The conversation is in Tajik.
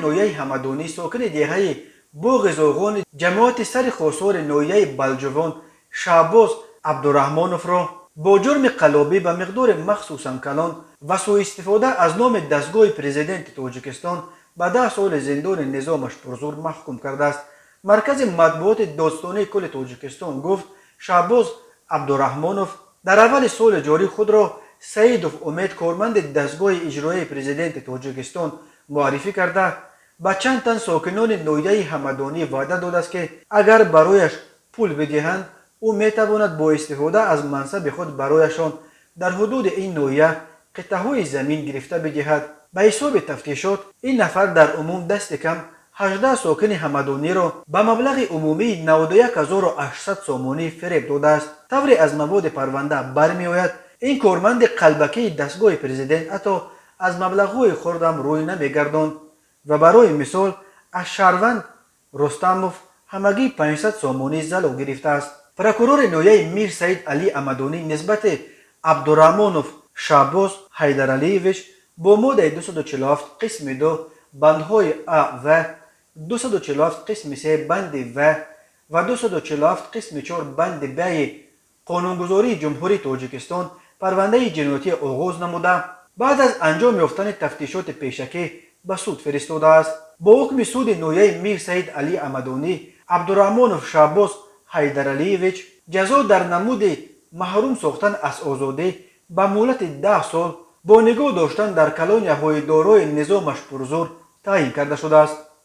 ноҳияи Ҳамадонӣ, сокини деҳаи Боғи Зоғони ҷамоати Сари Хосори ноҳияи Балҷувон Шаҳбоз Абдураҳмоновро бо ҷурми қаллобӣ ба миқдори махсусан калон ва суистифода аз номи дастгоҳи президенти Тоҷикистон ба 10 соли зиндони низомаш пурзур маҳкум кардааст. Маркази матбуоти додстонии кулли Тоҷикистон гуфт, Шаҳбоз Абдураҳмонов дар аввали соли ҷорӣ худро Саидов Умед, корманди дастгоҳи иҷроияи президенти Тоҷикистон муаррифӣ карда, ба чанд тан сокинони ноҳияи Ҳамадонӣ ваъда додааст, ки агар барояш пул бидиҳанд, ӯ метавонад бо истифода аз мансаби худ барояшон дар ҳудуди ин ноҳия қитъаҳои замин гирифта бидиҳад. Ба ҳисоби тафтишот, ин нафар дар умум дасти кам 18 сокини Ҳамадониро ба маблағи умумии 91 800 сомонӣ фиреб додааст. Тавре аз маводи парванда бармеояд, ин корманди қалбакии дастгоҳи президент ҳатто аз маблағҳои хурдам рӯй намегардонд ва барои мисол аз шаҳрванд Рустамов ҳамагӣ 500 сомонӣ залог гирифтааст. Прокурори ноҳияи Мир Саид Алӣ Ҳамадонӣ нисбати Абдураҳмонов Шаҳбоз Ҳайдаралиевич бо моддаи 247 қисми 2 бандҳои а, в, 247 қисми 3 банди в ва 247 қисми 4 банди б қонунгузории Ҷумҳурии Тоҷикистон парвандаи ҷиноятӣ оғоз намуда, баъд аз анҷом ёфтани тафтишоти пешакӣ ба суд фиристодааст. Бо ҳукми суди ноҳияи Мир Саид Алӣ Ҳамадонӣ Абдураҳмонов Шаҳбоз Ҳайдаралиевич ҷазо дар намуди маҳрум сохтан аз озодӣ ба муҳлати 10 сол бо нигоҳ доштан дар колонияҳои дорои низомаш пурзур таъин карда шудааст.